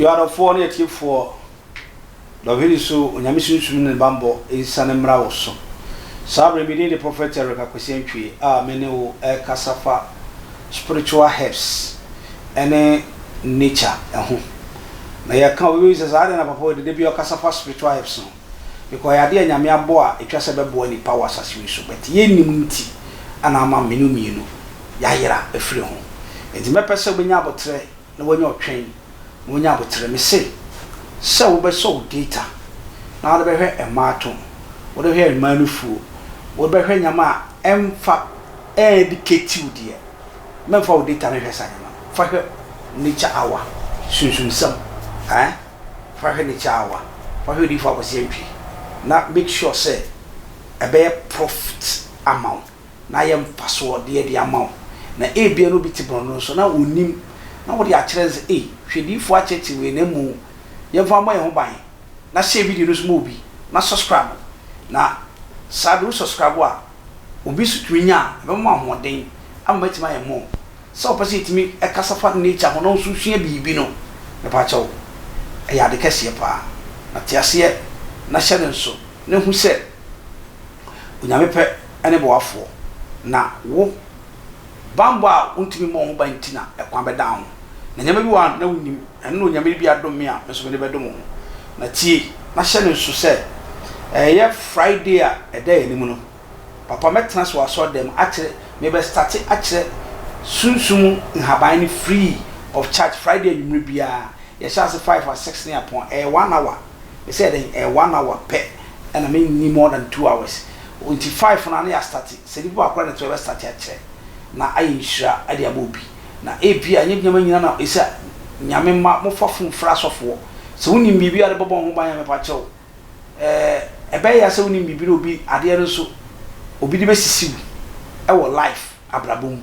Yɛn adɔfoɔ ne atiefoɔ, Dɔhwere so Onyame Sunsum ne ne banbɔ nsiane mmra wo so. Saa berɛ yi me din de Prophet Eric Akwasi Antwie a me ne wo rekasa fa spiritual herbs ne nature ho. Na yɛka obi bɛbisa sɛ adɛn na papa wei de da biara ɔkasa fa spiritual herbs ho? Because ɛyɛ adeɛ a Nyame abɔ a ɛtwa sɛ ɛbɛboa nipa wɔ asase wei so but yɛnnim nti na ama me ne wo mmienu yɛayera afiri ho. Nti mɛpɛ sɛ wobɛnya aboterɛ na wanya ɔtwɛn na wanya aboterɛ. Mese sɛ wobɛsɔ wo data na wode bɛhwɛ mmaa to, wode hwɛ mmaa nufuo, wode bɛhwɛ nneɛma a ɛmfa ɛn-educate wo deɛ, mɛmfa wo data no nhwɛ saa nneɛma no. Fa hwɛ nature hour, sunsumsɛm, eh, fa hwɛ nature hour, fa hwɛ Odiyifoɔ Akwasi Antwi na make sure sɛ ɛbɛyɛ profit ama wo. na ayɛ mfasoɔ deɛ de ama wo. Na ebia na obi te borɔno no so na ɔnnim, na wode akyerɛ no sɛ, Ei, hwɛ diyifoɔ akyerɛkyerɛ wei na mmom yɛmfa mmɔ yɛn ho ban. Na share video no nso ma obi, na subscribe. Na saa de wo subscribe a, obi nso tumi nya a, ɛbɛma wo ahoɔden ama matumi ayɛ more. Sɛ wopɛ sɛ yɛtumi kasa fa nature ho na wo nso sua biribi no, mepakyɛw, ɛyɛ ade kɛseɛ paa. Na te aseɛ na hyɛ no nso na hu sɛ Onyame pɛ ne boafoɔ, na wo banbɔ a wontumi mmɔ wo ho ban nti na ɛkwan bɛda ho. Na nneɛma bi wɔ hɔ a na wonnim, ɛno na Onyame de bi adom me a me nso mede bɛdom wo. Na tie, na hyɛ no nso sɛ, ɛyɛ Friday a ɛda yɛn anim no, papa mɛtena ase wɔ asɔredan mu akyerɛ, mebɛ starte akyerɛ sunsum mu nhaban no free of charge Friday anwummere biara, yɛhyɛ ase five a six ne apɔn, ɛyɛ one hour. Mesɛ dɛn ɛyɛ one hour pɛ ɛna me nni more than 2 hours nti 5 no a na yɛ astarte sɛ nipa baako koraa na ɛte hɔ yɛbɛ starte akyerɛ na ayɛ nhyira ɛde ama obi na ebia ɛnyɛ nneɛma nyina na ɛsɛ Nyame mma mo fa phone frɛ asɔfoɔ sɛ wo nim biribi a de bɛbɔ wo ho ban a mepa kyɛw ɛɛ ɛbɛyɛ ya sɛ wo nim biribi na obi adeɛ no nso obi de bɛsisi wo ɛwɔ life abrabɔ mu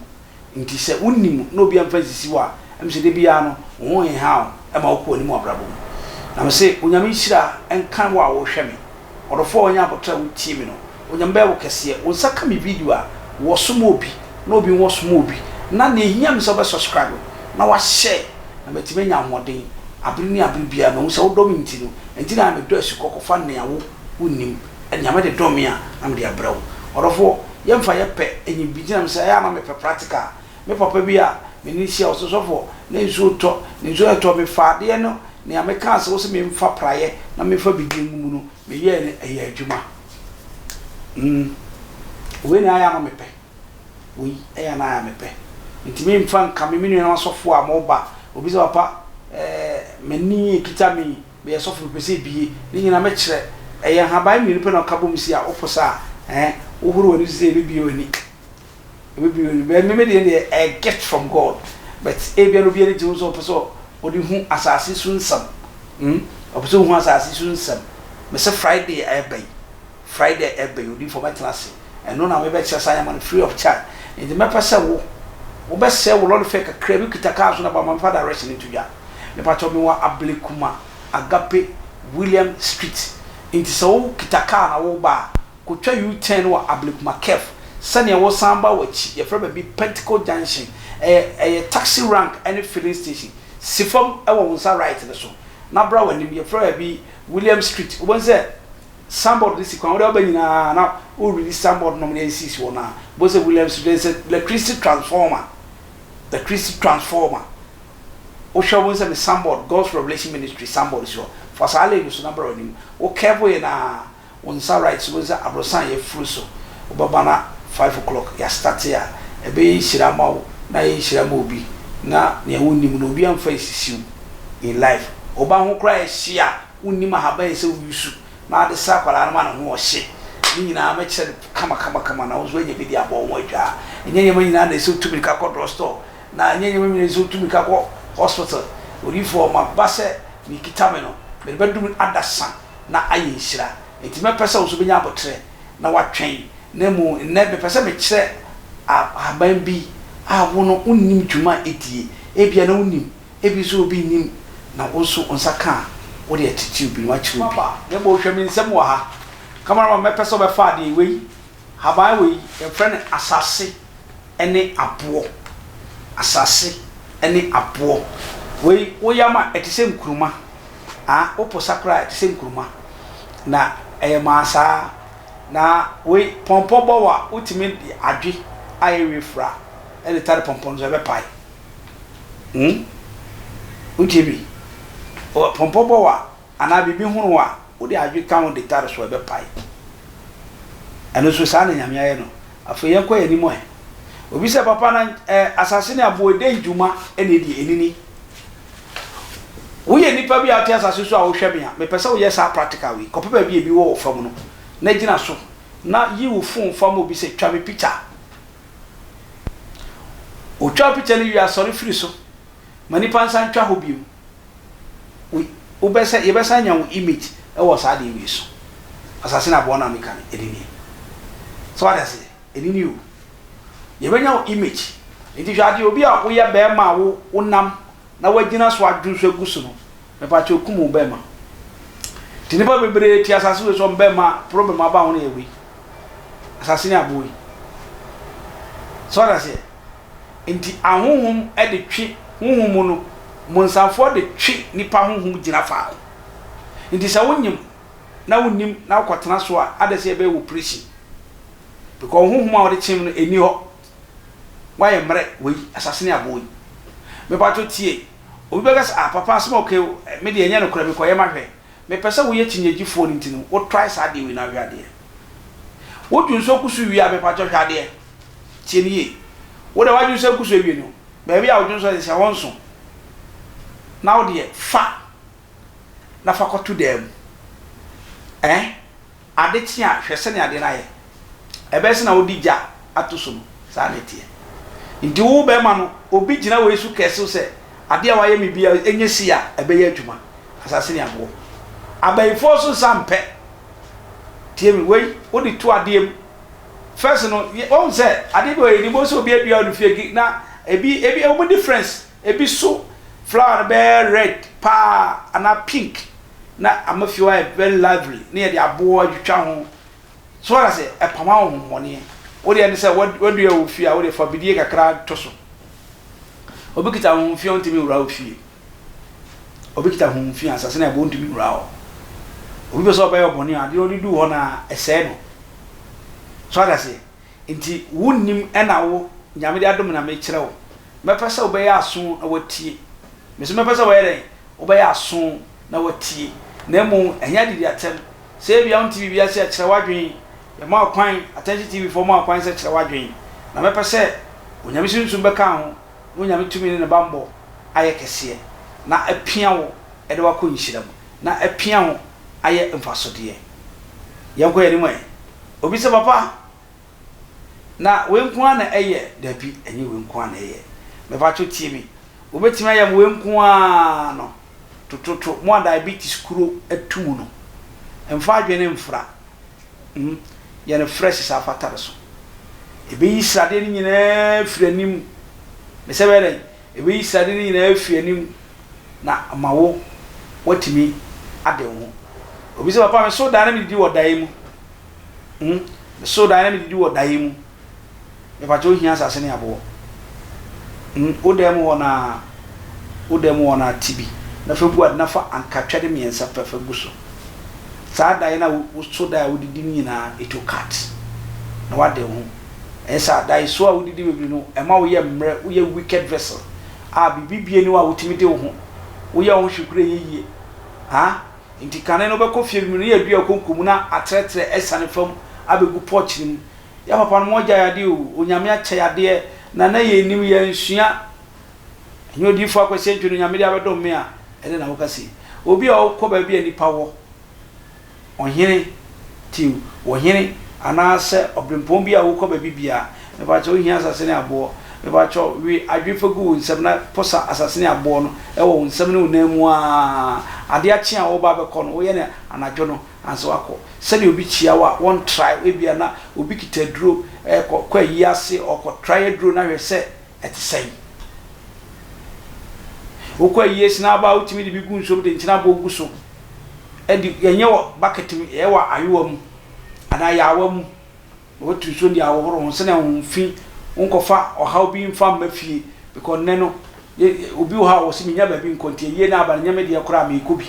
Nti sɛ wonnim na obi amfa ansisi wo a, ɛm sɛ da biara no wo ho nhaw wo ma wokɔ w'anim wɔ abrabɔ mu. Na mese Onyame nhyira nka wo a wohwɛ me, ɔdɔfoɔ a wanya aboterɛ a wotie me no, Onyame bɛyɛ wo kɛseɛ. Wo nsa ka me video a, wɔ so ma obi na obi nwɔ so ma obi. Na nea ɛhia me sɛ wobɛ subscribe na wa share na matumi anya ahoɔden abere ne abere biara. Mahu sɛ wodɔ me nti no, ɛnti na medɔ asukɔ kɔfa nea wo wonnim. Nea mede dɔ me a na mede abrɛ wo. Ɔdɔfoɔ, yɛmfa yɛ pɛ nyɛ biribi nti na mesɛ ɛyɛ a na mepɛ practical. Me papa bi a me ne no hyia, ɔse sɔfoɔ, na nsuo retɔ, na nsuo no retɔ, mefaa adeɛ no, nea mekaa sɛ wose memfa praeɛ na memfa biribi ngu mu no, meyɛɛ no, ɛyɛɛ adwuma. Mm, wei na ɛyɛ a na mepɛ. Wei ɛyɛ a na ɛyɛ a mepɛ. Nti memfa nkame me nuanom asɔfoɔ a moba, obi sɛ papa, eh, m'ani ekita me yi, Meyɛ sɔfo mepɛ sɛ ebie ne nyinaa mɛkyerɛ ɛyɛ nhaban mmienu pɛ na ɔka bom si a wopo sa a ɛɛ wohoro w'ani so sɛ ebebie w'ani ebebie w'ani bɛɛ me me deɛ deɛ ɛyɛ gift from God but ebia na obi ani gye ho sɛ ɔpɛ sɛ ɔde hu asase so nsɛm mm ɔpɛ sɛ ohu asase so nsɛm mese Friday ɛɛba yi Friday ɛɛba yi odiifo mɛtena ase ɛno na mebɛkyerɛ saa nneɛma no free of charge nti mɛpɛ sɛ wo wobɛsɛe wo lɔre fare kakra bi kita kaa so na ba ma mefa direction nto dwa. Mepakyɛw mewɔ Ablekuma Agape William Street nti sɛ wo kita car na wo ba a kotwa U turn wɔ Ablekuma Curve sɛnea wo san ba wakyi yɛfrɛ baabi Pentecost Junction ɛyɛ ɛyɛ taxi rank ɛne filling station si fam ɛwɔ wo nsa right no so na bra wanim yɛfrɛ baabi William Street wobɛhu sɛ signboard no si kwan wode woba nyinaa na wo read signboard nom de asisi hɔ no a wobɛhu sɛ William Street there is a electricity transformer electricity transformer Wohwɛ wobɛhu sɛ me signboard, God's Revelation Ministry signboard si hɔ. Fa saa lane no so na bra w'anim. Wo curve yɛ no a, wo nsa right so wobɛhu sɛ aborosan a yɛafuru so. Wobɛba na 5 o'clock yɛastarte a, ɛbɛyɛ nhyira ama wo na ayɛ nhyira ama obi. Na nea wonnim no, obi amfa nsisi wo in life. Wo ba ho koraa ɛhye a, wonnim ahaban a ɛsɛ sɛ wo use na ade sra akwadaa no ma ne ho ɔhye. Ne nyinaa mɛkyerɛ no kamakamakama na wo nso woanya bi de abɔ wo ho adwaa. Ɛnyɛ nneɛma nyinaa na ɛsɛ sɛ wotu mmirika kɔ drugstore. Na ɛnyɛ nneɛma nyinaa nso tumi ka kɔ hospital. Odiyifoɔ, maba sɛ merekita me no, mede bɛdom adasa na ayɛ nhyira. Enti mɛpɛ sɛ wo nso bɛnya aboterɛ na woatwɛn. Na mmom nnɛ mepɛ sɛ mekyerɛ ahaban bi a wo no wonnim dwuma a ɛdie. Ebia na wonim, ebi nso obi nnim, na wo nso wo nsa ka a, wode atete obi na woakyerɛ obi. Papa, na mmom hwɛ me nsam wɔ ha. Cameraman, mɛpɛ sɛ wobɛfa adeɛ wei, haban wei, yɛfrɛ no asase. ne aboɔ. Asase ne aboɔ. Wei woyam a ɛte sɛ nkuruma. Ah, woposa koraa a ɛte sɛ nkuruma. Na ɛyɛ maa saa. Na wei pɔmpɔ bɔ wo a, wotumi de adwe a ɛwe fra de tare pɔmpɔ no so, ɛbɛpae. Hmm? Wotie me? Pɔmpɔ bɔ wo a, anaa biribi hono wo a, wode adwe ka ho de tare so a, ɛbɛpae. Ɛno nso saa na Nyame ayɛ no. Afei yɛnkɔ yɛn anim ɛ. Obi sɛ, Papa, na eh, asase ne aboɔ yi, dɛn dwuma na ɛdi? Ɛnini. Woyɛ nipa bi a wote asase so a wohwɛ me a, mepɛ sɛ woyɛ saa practical wei. Kɔpɛ baabi a ebi wɔ wɔ fam no, na gyina so, na yi wo phone fa ma obi sɛ, Twa me picture. Otwa wo picture no wie a, sɔre firi so. Ma nipa nsa ntwa hɔ bio. Wo, wobɛsɛ, yɛbɛsan anya wo image wɔ saa adeɛ wei so. Asase no aboɔ no a meka no, ɛno nie. So wate aseɛ? Ɛno nie o. Yɛbɛnya wo image. Nti hwɛ adeɛ, obi a woyɛ bɛrima a wo, wonam na wagyina so adwo nso agu so no, mepakyɛw kum wo bɛrima. Nti nnipa bebree te asase wei so, wɔn bɛrima problem aba ho no yɛ wei. Asase ne aboɔ yi. So wate aseɛ? Nti ahonhom de twe, honhom mu no, monsamfoɔ de twe nipa honhom gyina faako. Nti sɛ wonyim na wonnim na wokɔtena so a, adɛ sɛ yɛbɛyɛ wo operation. Because honhom a wɔde kyem no, ɛnni hɔ. Woayɛ mmerɛ wei, asase ne aboɔ yi. Mepatwo tie, obi bɛka sɛ, ah papa asɛm a woka yi, me deɛ ɛnyɛ nokorɛ, mekɔyɛ mahwɛ. Mepɛ sɛ woyɛ kyinnyegyefoɔ no nti no, wo try saa adeɛ wei na hwɛ adeɛ. Wo dwonsɔ gu so wie a, mepatwo hwɛ adeɛ. Tie me yie. Wo deɛ w'adwonsɔ agu so awie no, baabi a wo dwonsɔ de hyɛ hɔ nso, na wo deɛ fa na fa kɔto dan mu. Eh? Ade kye a, hwɛ sɛnea ade no ayɛ. Ɛbɛyɛ sɛ na wode gya ato so no, saa na ɛteɛ. Nti wo barima no, obi gyina wei so curse wo sɛ, Adeɛ a woayɛ me biara, ɛnyɛ sei a, ɛbɛyɛ adwuma. Asase ne aboɔ. Abayifoɔ nso nsa mpɛ. Tie me, wei, wode to adeɛ mu. First no, wahu sɛ adeɛ bi wɔ hɔ, yɛnim, wobɛhu sɛ obi adua wɔ ne fie, na ebi, ebi, ɛwɔ mu difference. Ebi so flower no bɛyɛ red paa anaa pink. na ama fie hɔ ayɛ very lively na yɛde aboɔ atwitwa ho. So wate aseɛ? Ɛpam ahonhommɔne. Wo deɛ ne sɛ woadua wɔ fie a, wo deɛ fa bidie kakra to so. Obi kita honhom fi a ɔntumi nwura wo fie. Obi kita honhom fi a asase no ɛbɔ ɔntumi nwura hɔ. Obi pɛ sɛ ɔbɛyɛ ɔbɔne a, adeɛ ɔde du hɔ no a ɛsɛe no. So wate aseɛ? Nti wonnim ɛna wo Nyame de adom na mekyerɛ wo. Mɛpɛ sɛ wobɛyɛ aso na watie. Mese mɛpɛ sɛ wɔyɛ dɛn? Wobɛyɛ aso na woatie, na mmom ɛnyɛ adidi atɛm. Sɛ ebia wonte biribi ase a, kyerɛ w'adwene. Yɛma wo kwan, Attention TV foɔ ma wo kwan sɛ kyerɛ w'adwene. Na mɛpɛ sɛ Onyame Sunsum bɛka ho, na Onyame tumi ne ne bammɔ ayɛ kɛseɛ, na apia wo de wo akɔ nhyira mu, na apia wo ayɛ mfasodeɛ. Yɛnkɔ yɛn anim ɛ. Obi sɛ, Papa, Na wei nko ara na ɛyɛ? Dabi, ɛnyɛ wei nko ara na ɛyɛ. Mepakyɛw tie me. Wobɛtumi ayɛ wei nko ara no tototo mo a diabetes kuro atu mu no. Mfa adwene mfra. Hmm, yɛ no fresh saa fa tare so. Ɛbɛyi sradeɛ no nyinaa afiri anim. Mesɛ bɛyɛ dɛn? Ɛbɛyi sradeɛ no nyinaa afiri anim na ama wo woatumi ade wo ho. Obi sɛ, papa meso daeɛ na medidi wɔ daeɛ mu. Hmm, mesoo daeɛ na medidi wɔ daeɛ mu. Mepakyɛ wohia asase ne aboɔ. Hmm, wo dan mu hɔ no ara, wo dan mu hɔ no ara ti bi na fa gu ade na fa ankatwɛde mmiɛnsa pɛ fa gu so. Saa daeɛ no a woso daeɛ a wodidi no nyinaa, it will cut. Na wade wo ho. Ɛnyɛ saa, daeɛso a wodidi bebree no, ɛma woyɛ mmerɛ, woyɛ wicked vessel a biribi bie ni hɔ a wotumi de wo ho. Woyɛ wo ho hwee koraa ɛnyɛ yie. Ah? Enti kane no wobɛkɔ fie bi mu no na yɛadua konko mu na atrɛtrɛ asiane fam abɛgu porch no mu. Yɛn papa nom wɔagyae adeɛ o, Onyame akyɛ yɛn adeɛ na na yɛnnim, yɛansua. Ɛnyɛ odiyifoɔ Akwasi Antwi no Nyame de abɛdom me a, ɛdɛn na woka sei? Obi a ɔkɔ baabi a nnipa wɔ. Ɔhene, tiw, ɔhene anaasɛ ɔberempɔn bi a wokɔ baabi biara, mepakyɛw wohia asase ne aboɔ, mepakyɛw we adwe fa gu wo nsam na posa asase ne aboɔ no wɔ wo nsam ne wo nan mu ara, ade akye a woreba abɛkɔ no, woyɛ no anadwo no ansa woakɔ. Sɛdeɛ obi kyia wo a, wɔntrae, ebia na obi kita aduro rekɔ kɔ ayi ase, ɔrekɔtrae aduro no ahwɛ sɛ ɛte sɛn. Wokɔ ayie sena aba a, wotumi de bi gu nsuom de nkyene aboɔ gu so. De, yɛnyɛ wɔ bucket mu, yɛyɛ wɔ ayowa mu anaa yaawa mu. Na watu nsuo de ahohoro ho sɛnea wo fi, wonkɔfa ɔhaw bi mfa mma fie because nnɛ no, Yɛ, obi wɔ hɔ a ɔse mennya baabi nkɔ nti ayie no aba no nyɛ me deɛ koraa a meekɔ bi.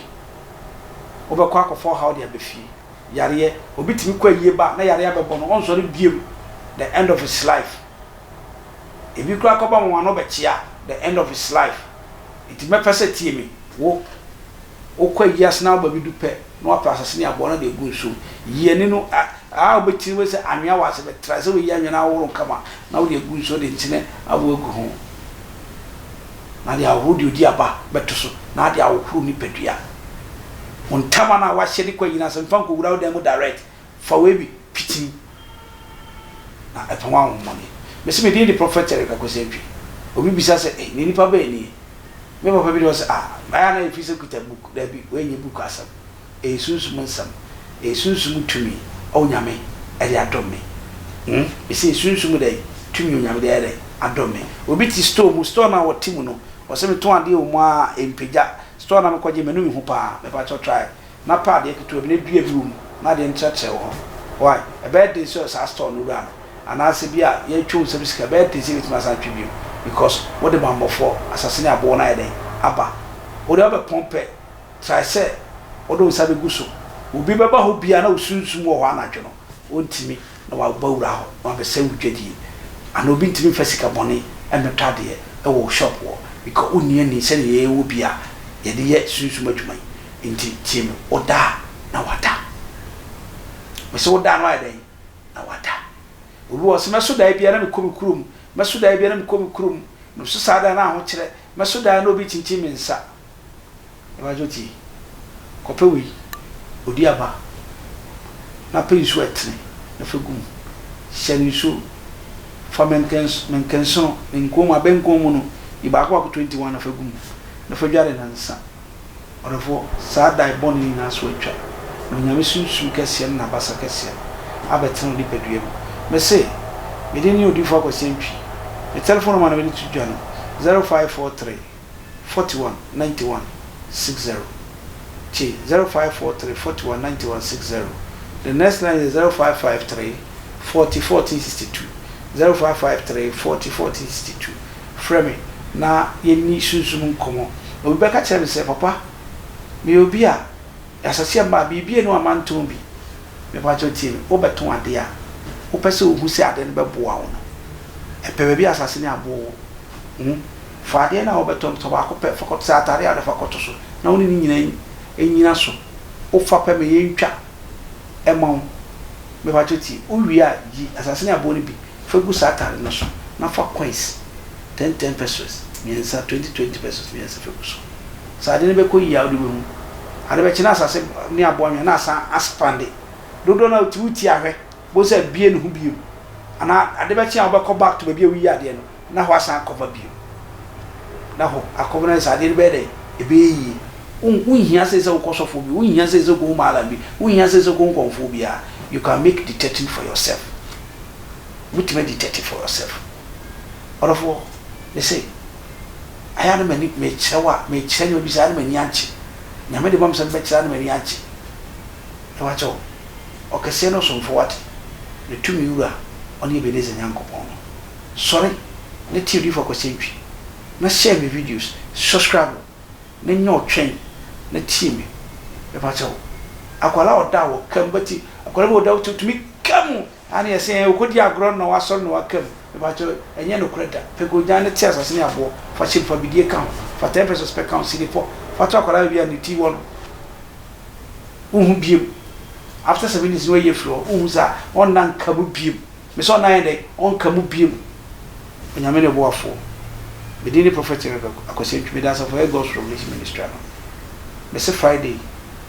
Wobɛkɔ akɔfa ɔhaw de aba fie. Yareɛ, obi tumi kɔ ayie ba na yareɛ abɛbɔ no, ɔnsɔre biom the end of his life. Ebi koraa kɔba ma w'ano bɛkyea the end of his life. Nti mɛpɛ sɛ tie me, wo, wokɔ ayie ase na wo baabi du pɛ na wapɛ asase ne aboa no de agu nsuom. Yi ani no, a, a wobɛtiri wei sɛ anwea wɔ ase, bɛtra sɛ woyi anwea no ahohoro kama na wode agu nsuo de nkyene aboa agu ho na de ahohoro deɛ ɔdi aba bɛto so na ade ahohoro nipadua. Wo ntama no a wahyɛ de kɔ ayi no ase mfa nkɔwura wo dan mu direct, fa wei bi pitim na ɛpam ahonhommɔne. Mese me din de Prophet Eric Akwasi Antwi. Obi bisa sɛ, Ei, na nipa bɛn nie? Me papa bi de ɔse, Ah, ayɛ a na ɛfiri sɛ kuta book. Dabi, wei nyɛ book asɛm. Ɛyɛ sunsum nsɛm. Ɛyɛ sunsum tumi a Onyame de adom me. Hmm, mese ɛyɛ sunsum dɛn? Tumi a Onyame de ayɛ dɛn? Adom me. Obi te store mu, store no a ɔte mu no, ɔse metɔn adeɛ wɔ mu ara a, ɛmpagya. Store no a mekɔgye, m'ani nhu paa. Mepakyɛw try na pɛ adeɛ ketewa bi na dua bi wɔ mu na adeɛ no trɛtrɛ wɔ hɔ. Why? Ɛbɛyɛ den sɛ saa store no wura no anaasɛ bi a yɛretwe wo nsam sika, ɛbɛyɛ den sɛ yɛbɛtumi asan atwe bio because wode bammɔfoɔ, asase ne aboɔ no ayɛ dɛn? Aba. Wo deɛ wobɛpɔn pɛ, try sɛ wode wo nsa bɛgu so. Obi bɛba hɔ biara na wo sunsum wɔ hɔ anadwo no, ɔntumi na waba wura hɔ na wabɛsɛe wo dwadie. Anaa obi ntumi mfa sika bɔne mmɛtɔ adeɛ wɔ wo shop hɔ because wonni ani sɛdeɛ yɛwɔ bi a yɛde yɛ sunsum adwuma yi. Enti tie me, woda a na wada. Mese woda a na wayɛ dɛn? Na wada. Obi wɔ hɔ sɛ mɛso daeɛ biara na mekɔ me kurom, mɛso daeɛ biara na mekɔ me kurom, meso saa daeɛ na ahokyerɛ, mɛso daeɛ na obi kyinkyin me nsa. Mepakyɛw tie, kɔpɛ wei, odi aba, na pɛ nsuo a ɛtene na fa gu mu. Hyɛ no nsuo, fa mɛnkɛns mɛnkɛnsono, ne nkɔn mu, abɛnkɔn mu no, yi baako baako 21 na fa gu mu, na fa dware nnansa. Ɔdɔfoɔ, saa dae bɔne yi nyinaa so atwa, na Onyame Sunsum kɛseɛ ne N'abasa kɛseɛ no abɛtena wo nipadua mu. Mese, me din ne Odiyifoɔ Akwasi Antwi. Me tɛlɛfon nɔma na mede to dwa no, 0543 41 91 60. Tie, 0543 41 91 60. The next line yɛ 0553 40 14 62, 0553 40 14 62. Frɛ me na yɛnni sunsum nkɔmmɔ. Obi bɛka kyerɛ me sɛ, Papa, meyɛ obi a asase a mmaa biribi nni hɔ a mantɔn bi. Mepakyɛw tie me, wobɛtɔn ade a, wopɛ sɛ wohu sɛ ade no bɛboa wo no, pɛ baabi a asase ne aboɔ wɔ. Hu? Fa adeɛ no a wobɛtɔ no, tɔ baako pɛ, fa kɔto, sɛ atare a wode fa kɔto so, na wo ne ne nyinaa nnyina so. Wofa pɛ ma yɛntwa mma wo. Mepakyɛw tie, wowie a, yi asase ne aboɔ no bi Fa gu saa atare no so na fa coins, ten ten pesewas, mmiɛnsa, 20 20 pesewas mmiɛnsa fa gu so. Sɛ ade no bɛkɔ yie a wode bɛhu. Ade bɛkye na asase ne aboa nwea na asan aspande. Dodoɔ no a wote wotie ahwɛ, wobɛhu sɛ abue ne ho bio. Anaa ade bɛkye a wobɛkɔ back to baabi a woyi adeɛ no na hɔ asan akɔva bio. Na hɔ akɔva no ayɛ sɛ adeɛ no bɛyɛ dɛn? Ɛbɛyɛ yie. Wonhia sɛ sɛ wokɔ sɔfoɔ bi, wonhia sɛ sɛ wokɔhu maalam bi, wonhia sɛ sɛ wokɔhu kɔmfoɔ biara. You can make detecting for yourself. Wobɛtumi adi 30 for yourself. Ɔdɔfoɔ, mese, ayɛ a na m'ani, mekyerɛ wo a, mekyerɛ nneɛma bi saa na m'ani agye. Nyame de ma me sɛ mebɛkyerɛ a na m'ani agye. Na wakyɛ wo. Ɔkɛseɛ ne ɔsomfoɔ wate, ne tumi wura, ɔne Ebenezer Nyankopɔn no. Sɔre na tie Odiyifoɔ Akwasi Antwi, na share me videos, subscribe. na nya ɔtwɛn na tie me mepakyɛw akwadaa a ɔda a ɔka mu bɛti akwadaa bi ɔda ɔtumi ka mu a na yɛsɛ yɛn ɔkɔdi agorɔ na wasɔre na waka mu mepakyɛw ɛnyɛ nokorɛ da pɛ kogyan ne te asase ne aboɔ fa hyɛ mu fa bidie ka ho fa ten pesos pɛ ka ho sini pɔ fa to akwadaa baabi a ne ti wɔ no wohu biem after 7 days na wayi afiri hɔ wohu saa ɔnna nka mu biem. Me sɛ ɔnna yɛ dɛn? Ɔnka mu biom. Onyame ne boafoɔ. Me din ne Prophet Eric Akwasi Antwi. Meda Asafo Ɛyɛ God's Revelation Ministry ano. Me se Friday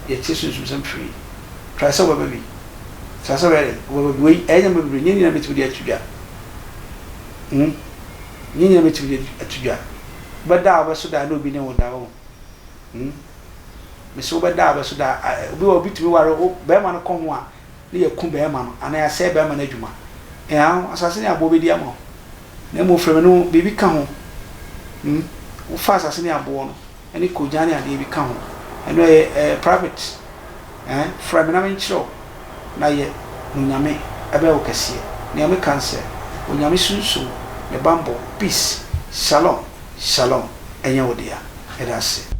yɛtie sunsumsɛm free. Try sɛ wobɛba bi. Try sɛ wobɛyɛ dɛn? Wobɛba bi. Wei ɛyɛ nneɛma bebree. Nyɛ nyinaa mɛtumi de ato dwa. Hmm? Nyɛ nyinaa mɛtumi de ato dwa. Wobɛda a wobɛso da a na obi ne wo da o. Hmm? Me se wobɛda a wobɛso da a obi wɔ obi tumi ware wo bɛrima no kɔ ho a ne yɛaku barima no anaa yɛasɛe barima no adwuma. Ɛa, asase ne aboɔ bɛdi ama wo. Na mmom frɛ me no biribi ka ho. Hmm, wofa asase ne aboɔ no ne kogyan ne adeɛ bi ka ho. Ɛno ɛyɛ, ɛyɛ private. Eh, frɛ me na menkyerɛ wo, na yɛ, na Onyame ɛbɛyɛ wo kɛseɛ. Nea meka ne sɛ, Onyame Sunsum, ne banbɔ, peace, shalom, shalom. nyɛ wo dea. Meda ase.